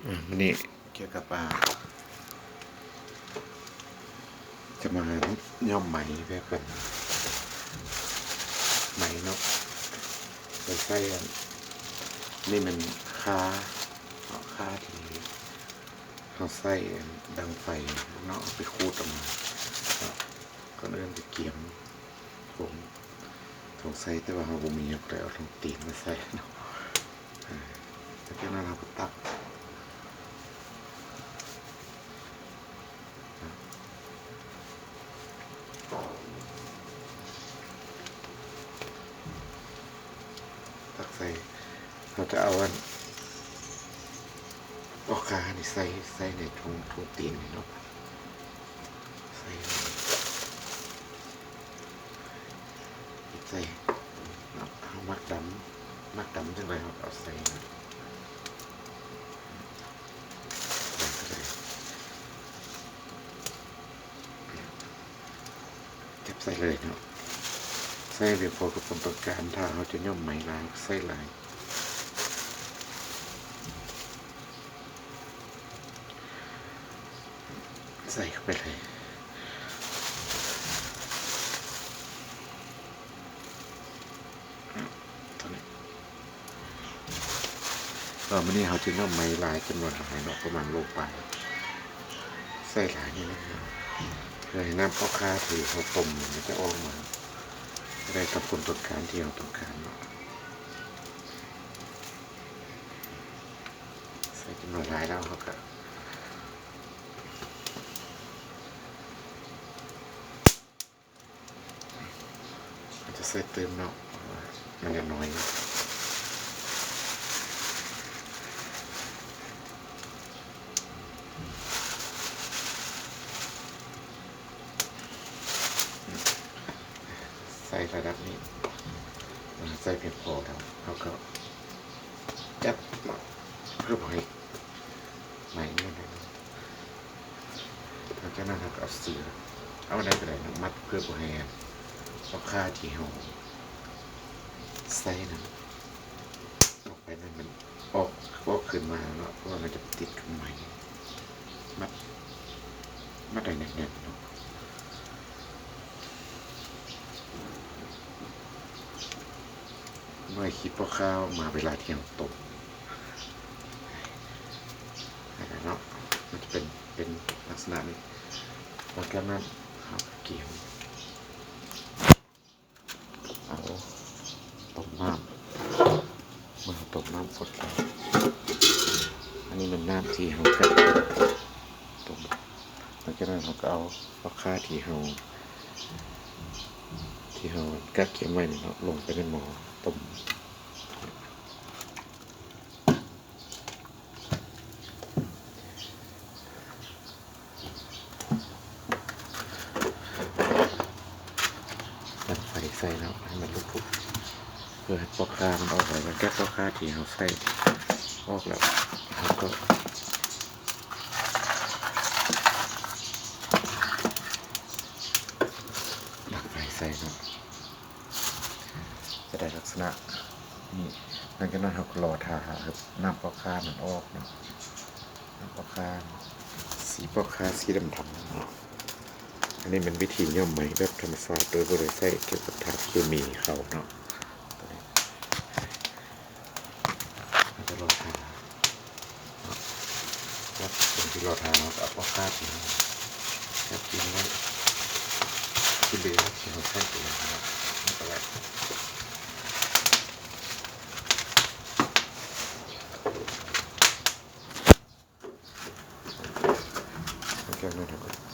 ອືມ ມື້ນີ້ກ່ຽວກັບ ອ່າ ຈະມາຍ້ອມໄໝແບບເປັນໄໝເນາະ ໂດຍໃຊ້ອັນນີ້ແມ່ນຄາເນາະ ຄາທີ່ເຮົາໃຊ້ດັງໄຟເນາະ ເອົາໄປຂູດອອກມາເນາະ ກ່ອນອື່ນກໍກຽມຖົງ ຖົງໃສ່ ແຕ່ວ່າເຮົາບໍ່ມີ ເຮົາກໍເລີຍເອົາຖົງຕີນມາໃສ່ເນາະ ອາ ແລ້ວຈາກນັ້ນເຮົາກໍຕັກ ຕັກໃສ່ ເຮົາຈະເອົາອັນ ປອກຄານີ້ໃສ່ ໃສ່ໃນຖົງ ຖົງຕີນນີ້ເນາະ ໃສ່ ໃສ່ເນາະ ເຮົາມັກດຳ ມັກດຳຈັ່ງໃດເຮົາກໍເອົາໃສ່ເນາະ ຈັບໃສ່ເລີຍເນາະ ໃສ່ພຽງພໍກັບຄວາມຕ້ອງການ ຖ້າເຮົາຈະຍ້ອມໄໝຫຼາຍ ໃສ່ຫຼາຍ ໃສ່ເຂົ້າໄປເລີຍ ເອີ ມື້ນີ້ເຮົາຈະຍ້ອມໄໝຫຼາຍ ຈຳນວນຫຼາຍເນາະ ປະມານໂລປາຍ ໃສ່ຫຼາຍນິດໜຶ່ງເນາະ ເພື່ອໃຫ້ນ້ຳປອກຄາທີ່ເຮົາຕົ້ມມັນຈະອອກມາ ຈະໄດ້ຕາມຄວາມຕ້ອງການທີ່ເຮົາຕ້ອງການເນາະ ໃສ່ຈຳນວນຫຼາຍແລ້ວເຮົາກໍ ອາດຈະໃສ່ຕື່ມເນາະ ເພາະວ່າມັນຍັງນ້ອຍຢູ່ ໃສ່ລະດັບນີ້ ໃສ່ພຽງພໍແລ້ວ ເຮົາກໍຈັບເພື່ອບໍ່ໃຫ້ໄໝມັນ ຫຼັງຈາກນັ້ນເຮົາກໍເອົາເສືອ ເອົາອັນໃດກໍໄດ້ເນາະ ມັດເພື່ອບໍ່ໃຫ້ປອກຄາທີ່ເຮົາໃສ່ນັ້ນອອກໄປນັ້ນ ມັນອອກ ອອກຂຶ້ນມາເນາະ ເພາະວ່າມັນຈະໄປຕິດກັບໄໝ ມັດ ມັດໃຫ້ແໜ້ນໆເນາະ. ໜ່ວຍຂີ້ປອກຄາອອກມາເວລາທີ່ເຮົາຕົ້ມ ເນາະ ມັນຈະເປັນ ເປັນລັກສະນະນີ້ ຫຼັງຈາກນັ້ນເຮົາກໍກຽມ ເອົາຕົ້ມນ້ຳ ເມື່ອເຮົາຕົ້ມນ້ຳຟົດແລ້ວ ອັນນີ້ແມ່ນນ້ຳທີ່ເຮົາກະຕົ້ມ ຫຼັງຈາກນັ້ນເຮົາກໍເອົາປອກຄາທີ່ເຮົາ ທີ່ເຮົາກະກຽມໄວ້ນີ້ເນາະ ລົງໄປໃນໝໍ້ຕົ້ມ ດັງໄຟໃສ່ເນາະ ໃຫ້ມັນລຸກໆ ເພື່ອໃຫ້ປອກຄາມັນອອກໄປ ຫຼັງຈາກປອກຄາທີ່ເຮົາໃສ່ອອກແລ້ວ ເຮົາກໍ ດັງໄຟໃສ່ເນາະ ຈະໄດ້ລັກສະນະນີ້ ຫຼັງຈາກນັ້ນເຮົາກໍລໍຖ້າໃຫ້ນ້ຳປອກຄາມັນອອກເນາະ ນ້ຳປອກຄາ ສີປອກຄາສີດຳໆເນາະ ອັນນີ້ແມ່ນວິທີຍ້ອມໄໝແບບທຳມະຊາດ ໂດຍບໍ່ໄດ້ໃຊ້ກ່ຽວກັບທາດເຄມີເຂົ້າເນາະ ຕົວນີ້ ເຮົາຈະລໍຖ້າເນາະ ຫຼັງຈາກທີ່ລໍຖ້າ ເຮົາກໍເອົາປອກຄາທີ່ເຮົາຈັບກິນໄວ້ ທີ່ເຫຼືອທີ່ເຮົາໃສ່ໄປແລ້ວເນາະ ມັນກໍແລ້ວ ຫຼັງຈາກນັ້ນເຮົາກໍ